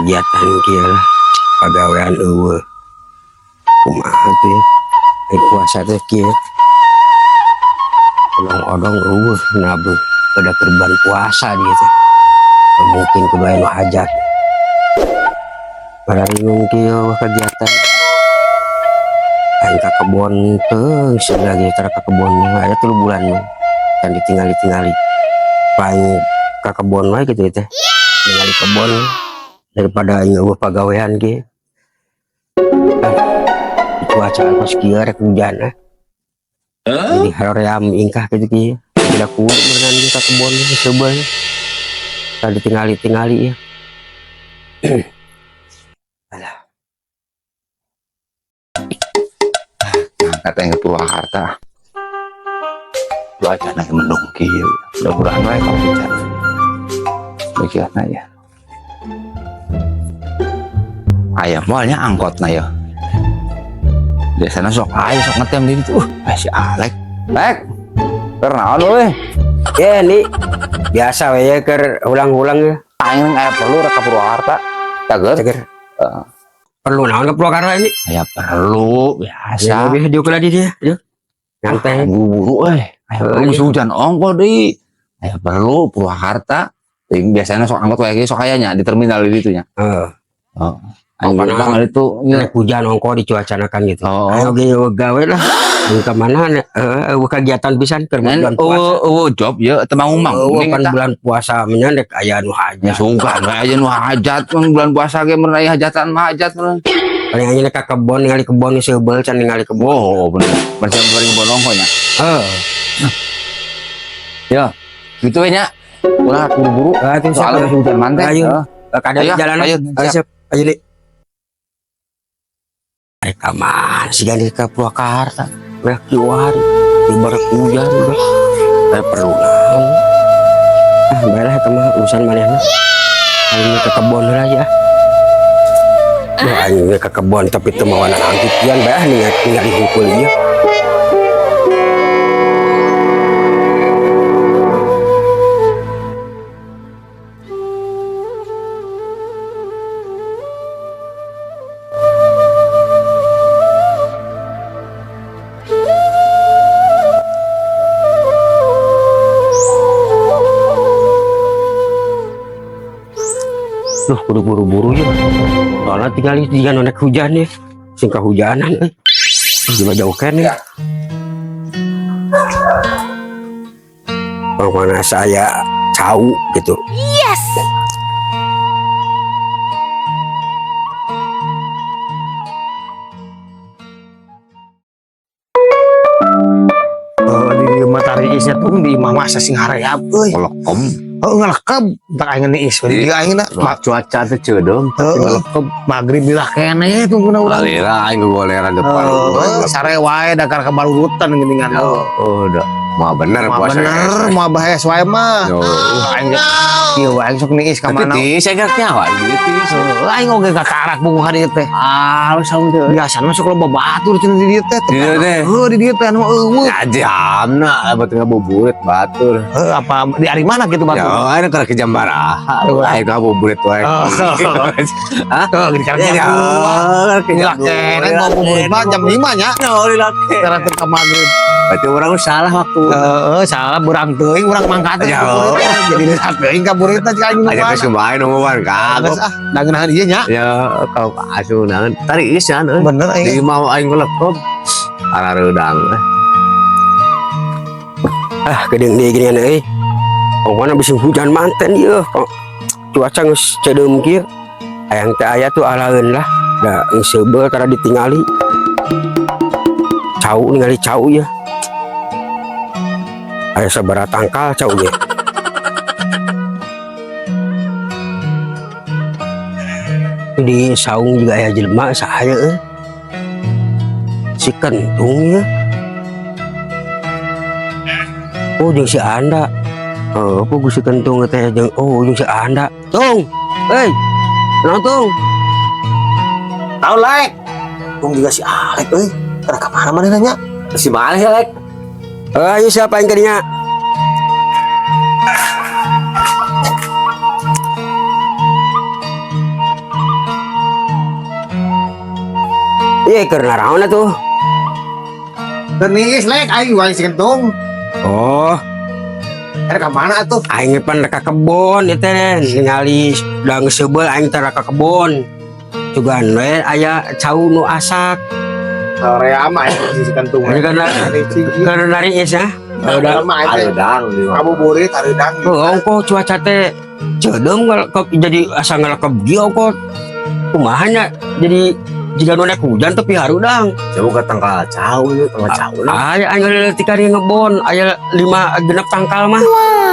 Kegiatan kieu lah, pagawean euweuh. Kumaha tuh ya? Ai puasa teh kieu. Odong-odong euweuh nabeuh pada keur bulan puasa dia teh. Mungkin kudu aya nu hajat. Bararingung kieu kegiatan. Aing ka kebon teu lagi tara ka kebon aya 3 bulan mah. Can ditingali-tingali. Paling ka kebon wae gitu teh. Ningali kebon daripada aing euweuh pagawean ge. Ah, cuaca pas kieu rek hujan ah. Jadi hoream ingkah gitu kieu. Tidak kuat berenang ge ka kebon seubeuh. Tadi ditingali-tingali ya. Alah. Kata yang ke Purwakarta. Cuaca lagi mendung kieu. Mudah-mudahan wae kalau hujan. Bagian ya. Aya moalnya angkotna ya. Biasanya sok aya sok ngetem di ditu. Si Alek. Lek. Keur naon euy? Ya nih biasa we ya keur ulang-ulang ya. Aing aya perlu rek ka Purwakarta. Cager. Cager. Heeh. Perlu naon ke Purwakarta ini? Aya perlu biasa. Ya, lebih diuk lagi dia. Yuk. Nyantai. Buru-buru euy. Aya perlu Iya. hujan ongko deui. Aya perlu Purwakarta. Ting biasanya sok angkot wae sok aya nya di terminal di ditu nya. Heeh. Oh. Aing Pokokna bang itu nya. Rek hujan ongko dicuacanakan gitu. Oh. Ayo ge gawe lah. Aing ka mana heeh kegiatan pisan keur Ngan bulan puasa. eueuh job ye teu mangumang. Eueuh Mending kan eta. bulan puasa nya rek aya nu Ya hajat. sungkan we aya nu hajat kan bulan puasa ge mun aya hajatan mah hajat mun. Paling aja ka kebon ningali kebon seubeuh can ningali kebon. Oh, bener. Bener bener kebon ongko nya. Heeh. Ya, gitu we nya. Ulah buru-buru. Ah, itu siap. Soalnya masih hujan mantek. Ayo. Heeh. Kada Ayo, jalan. ayo, Ayo, siap. Ayo, Dik. Rek ka mana sih ganti ke Purwakarta? Rek keluar, di barak hujan udah. Rek perlu naon. Ah, baiklah eta mah urusan manehna. Aing ke kebon heula ya. Duh, aing ke kebon tapi teu mawana angkitian bae ah ningali hungkul ieu. Duh, kudu buru-buru ya. Soalnya tinggal jika naik hujan ya. Sing kahujanan euy. Coba jauh kan ya. Pokoknya saya cau gitu. Yes. Oh, di dieu mah tariisnya tuh di imah mah sing hareap euy. Ngelekem. Heuh ngelekeb tak aing niis we di aing na. Cuaca teh ceudeung tapi Heeh. ngelekeb. Magrib lila keneh tungguna urang. Alira aing goleran depan. Heuh, sare wae dakar kabarurutan geuningan. Oh, udah. Mah bener Mah puasa. bener, mah bahes wae mah. Yo. Aing kieu wae aing sok niis ka Tapi mana. tiis saya gerak nyawa gitu tiis. Heuh, aing oge kakarak buku ka dieu teh. Ah, lu saung teh. Biasana mah sok loba batur cenah di dieu teh. Di dieu teh. Heuh, di dieu teh anu eueuh. Ya jamna batu ngabuburit batur. Heuh, apa di ari mana gitu Ya, batur? aing keur ke Jambaraha. Aing ngabuburit wae. Oh. Hah? Heuh, di Ya, jam ya, ke Lila keneh ngabuburit mah jam 5 nya. No, lila keneh. Karena teu ka magrib. Berarti orang salah waktu. Heeh, salah burang teuing urang mangkat teh. Ya. Jadi lila teuing ka burit teh cik aing Aja geus kumaha nungguan kagok. Geus ah, da ngeunaheun ieu nya. Ya, kau asuh naon. Tari isan euy. Bener aing. Di mau aing ngelekop. Arareudang. Ah, geudeung deui geuningan euy. Pokoknya bisa hujan manten ieu. Kok cuaca geus ceudeum kieu. Hayang teh aya tuh alaeun lah. Da geus seubeuh tara ditingali. Cau ningali cau ya. Aya sabaraha tangkal cau ge. Di saung juga aya jelema saha euy. Si Kentung ya. Oh, jeung si Anda. Oh, apa si Kentung teh jeung oh jeung si Anda. Tung. Hei. Naon tung? Tahu Lek. Tung juga si Alek euy. Kada ka mana manehna nya? Si mana sih, Lek? Ayo siapa yang kadinya? Iya, keur naraon atuh? Keur niis, Lek, aing wae si Kentung. Oh, Rek ka mana atuh? Aing pan rek ka kebon ieu teh ningali udah geus seubeul aing teh rek ka kebon. Sugan we aya cau nu asak. Sore ama aing si Kentung. Ini karena karena nariis ya. Udah. Mah aing teh Hareudang di mah. ngabuburit hareudang. Oh, ongkoh cuaca teh ceudeum jadi asa ngalekep ge ongkoh. Kumaha nya jadi jika nu naik hujan tapi harudang. Coba ke tangkal cau ieu, tangkal cau. Aya aing leutik ari ngebon, aya lima genep tangkal mah.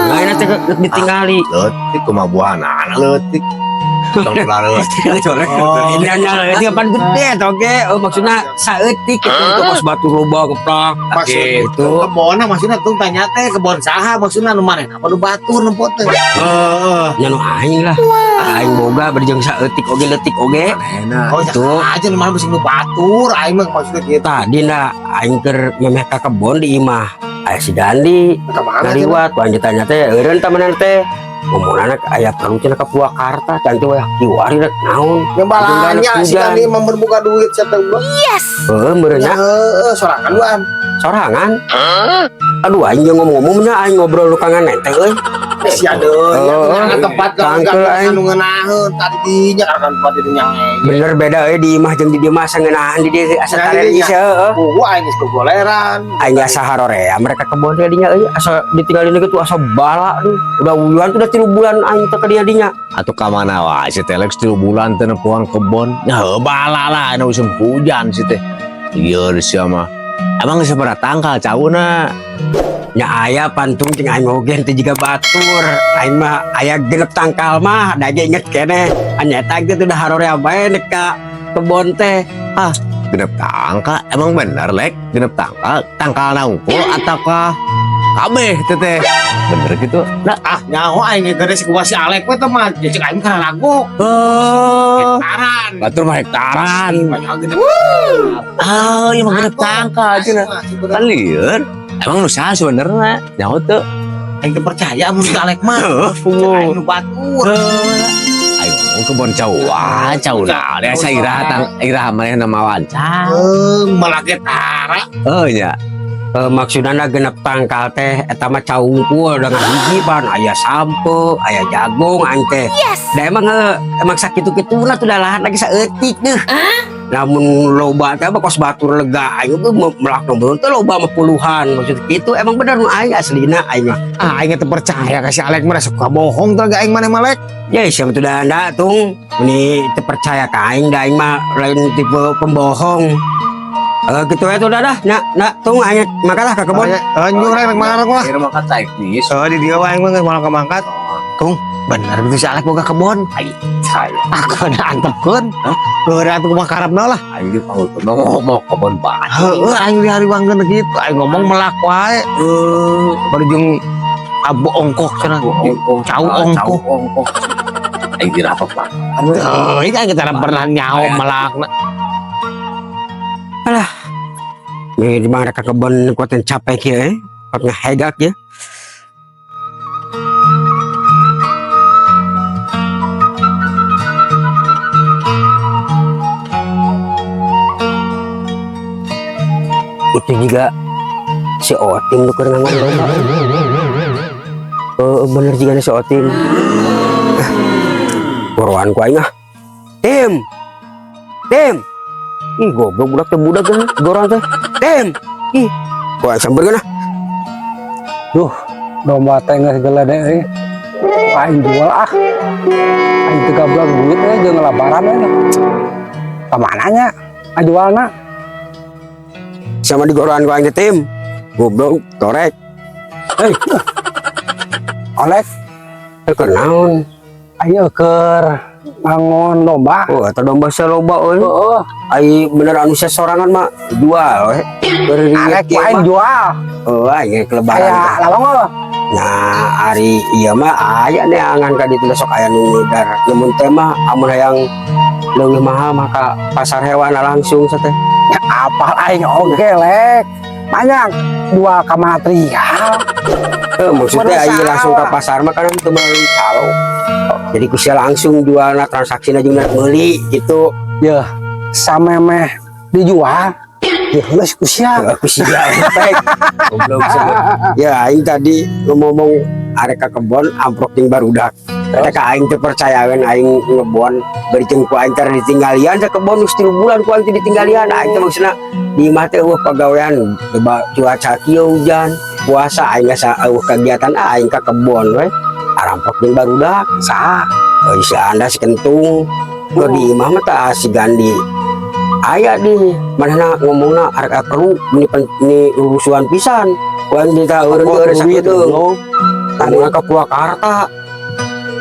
Nah, ini teh ditinggali. Leutik kumaha buahna leutik. Tong leutik. Oh, ini hanya leutik pan gede toge. Oh, maksudnya saeutik gitu untuk kos batu loba keplak. Maksud Gitu. kebonna maksudna tuh tanya teh kebon saha maksudna nu maneh apa nu batur nempo teh. Heeh. Nya nu aing lah. Aing boga berjeng saeutik oge leutik oge. Enak. Oh, Tuh. aja nu mana mesti nu batur aing mah maksudnya gitu. Tadi nah aing keur memeh ka kebon di imah. Aya si Dandi Ka mana cenah? ngaliwat, ku aing ditanya teh eureun tah manehna teh. Ngomongna aya perlu cenah ka Purwakarta, can teh weh kiwari rek naon. Yang balanya si Hujan. Dandi mah buka duit sia teh. Heeh, meureun nya Heeh, sorangan duan. Sorangan. Aduh, aing jeung ngomong-ngomongnya aing ngobrol lu kangen teh euy. Sia deui, Oh, ya tempat tangkel aing. anu ngeunaheun tadi dinya kan tempat di dinya. Bener beda euy di imah jeung di dieu mah asa ngeunahan di dieu asa Nah, tareris dinya. heeh. Buku aing geus gogoleran. Aing asa harorea mereka kebon teh dinya euy asa ditinggalin gitu asa bala tuh. Udah bulan tuh udah 3 bulan aing teh ka dieu dinya. Atuh ka mana wae si teh Lex 3 bulan teu nempoan kebon. Ya heuh bala lah anu musim hujan si teh. Ieu sia mah. Emang geus sabaraha tangkal cauna? Nya aya pantung jeung aing oge teh jiga batur. Aing mah aya genep tangkal mah da ge inget keneh. Anya eta ge udah harorea bae nek ka kebon teh. Genep tangkal, emang bener Lek? Genep tangkal, tangkal unggul ataukah kabeh teh teh? Bener gitu. Nah, ah nyaho aing ge gede si kuah si Alek we teh mah cek aing kana lagu. Oh, Hektaran. batur mah hektaran. Banyak genep. Ah, iya mah genep tangkal cenah. Kan lieur. Emang nu saha sebenerna? Nyaho teu? Aing teu percaya mun si Alek mah. Heuh, Cek aing nu batur. Ayo ngomong kebon cau, wah cau nah, asa iraha tang iraha manehna mawan cau. Heuh, malah ge tara. Oh nya. Maksudna genep tangkal teh eta mah cau unggul dengan hiji pan aya sampe, aya jagung aing teh. Da emang emang sakitu-kituna tuh lahan lagi saeutik deuh. Namun loba teh mah kos batur lega aing ge melak nomor teh loba mah puluhan maksud kitu emang bener nu aing aslina aing mah. Ah, aing teu percaya ka si Alek mah suka bohong teh aing maneh mah Lek. Ya siapa tuh dah tung ini terpercaya ka aing da aing mah lain tipe pembohong. Gitu ya tuh dah dah nak nak tung aing makalah ka kebon. Eh, nyung rek mangkat lah. Akhirnya makan teknis. Oh, di dia wae aing mah geus malah mangkat. Tung, bener betul si Alek boga kebon. Saya. Aku ada antepkeun. Heuh, atuh kumaha karepna lah. Aing di mau mau kebon banget. Heuh, aing di hari wangkeun kitu. Aing ngomong melak wae. Heuh, Baru jeung abu ongkoh cenah. Cau ongkoh. Cau ongkoh. Aing dirapok lah. Heuh, ini kan kita pernah nyaho melakna. Nih di mana ka kebon kuatan capek ya, eh. Pat ngahegak ya. Itu juga si Otim nu keur ngangon domba. Oh, bener juga nih si Otim. Ah, Buruan ku aing ah. Tim. Tim. Ih, goblok budak teh budak kan, gorong teh. Tim. Ih, ku aing sampeurkeun ah. Duh, domba teh geus gelede euy. Aing jual ah. Aing teu gablek duit euy jeung lebaran euy. Ka mana nya? Ngajualna? Sama di goroan ku aing teh, Tim. Goblok, torek. Hei. Olek, Keur naon? ayo keur ngangon domba. Oh, eta domba saloba euy. Heeh, Ai bener anu sorangan mah jual we. arek ku aing jual. Oh, aing ke lebaran. Aya teh. lawang euy. Nah, ari ieu mah aya neangan ka ditu sok aya nu ngidar. Lamun teh mah amun hayang leuwih mahal mah ka pasar hewan langsung sateh. Ya apal aing oge lek. Banyak jual ka material. Eh, maksudnya Berusaha aing langsung ke lah. pasar mah kan teu melalui calo. Jadi kusia langsung jualna transaksina jeung meuli gitu. Yeuh, samemeh Dijual. Ya geus ku sia. Aku sia pek. Goblok sebut. Ya aing tadi ngomong arek ka kebon amprok jeung barudak. Eta ka aing teu percayaeun aing ngebon bari jeung ku aing teh ditinggalian sa kebon geus 3 bulan ku aing teh ditinggalian. Aing teh maksudna di imah teh euweuh pagawean, loba cuaca kieu hujan, puasa aing asa euweuh kegiatan ah, aing ka kebon we. Arampok jeung barudak. Saha? Euy, si Anda si Kentung. Keur di imah mah tah si Gandi. Aya di manehna ngomongna arek keru meni urusuan pisan. Ku aing di tah eureun sakedeung. Ngomongna ka Purwakarta.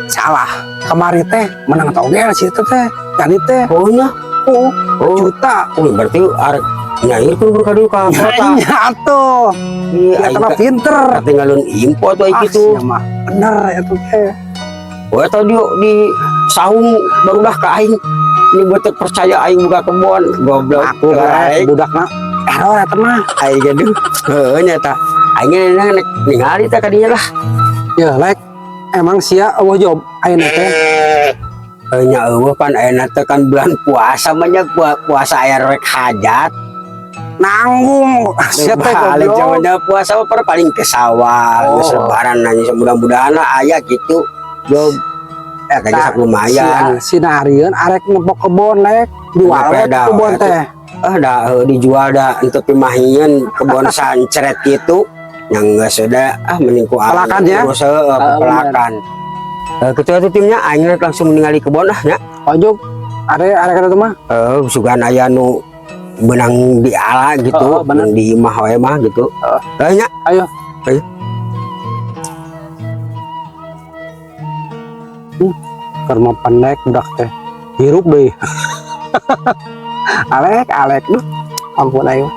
Salah. Kamari teh menang togel si itu teh. Gandi teh. Oh nya. Oh, Oh, juta. oh berarti arek nyair kudu ka dieu ka kota. Nya atuh. Iya, Ya aing mah pinter. ketinggalan info atuh aing Ah, kitu. sia mah bener itu teh. Oh, eta di saung barudak ka aing. Ini buat teu percaya aing buka kebon, goblok. Aku Aing budakna error eta mah. Aing gaduh. Heueuh nya tah. Aing nya ningali tah kadinya lah. Ya, Lek. Emang sia euweuh job ayeuna teh? Nya euweuh pan ayeuna teh kan bulan puasa mah nya puasa aya rek hajat. Nanggung sia teh Balik goblok. zamannya puasa mah paling ke sawah, Oh. geus lebaran nanya mudah-mudahan lah aya gitu. Job eh kayaknya Tah, lumayan. Si narieun arek ngepok kebon, Lek. Jual we Sepeda, kebon atuh. teh. Ah dah heuh, dijual dah untuk pimahieun kebon sancret gitu. Yang geus sudah ah mending ku aing Pelakan ya? urus heueuh, Heeh, pelakan. Eh ketua itu timnya aing rek langsung ningali kebon ah nya. Ojuk are are kana mah. Eh sugan aya nu benang di ala gitu, Heeh, bener. di imah wae mah gitu. Heeh. Eh nya. Ayo. Ayo. Keur mah pendek budak teh. Hirup deui. Alek, alek duh. Ampun ayo.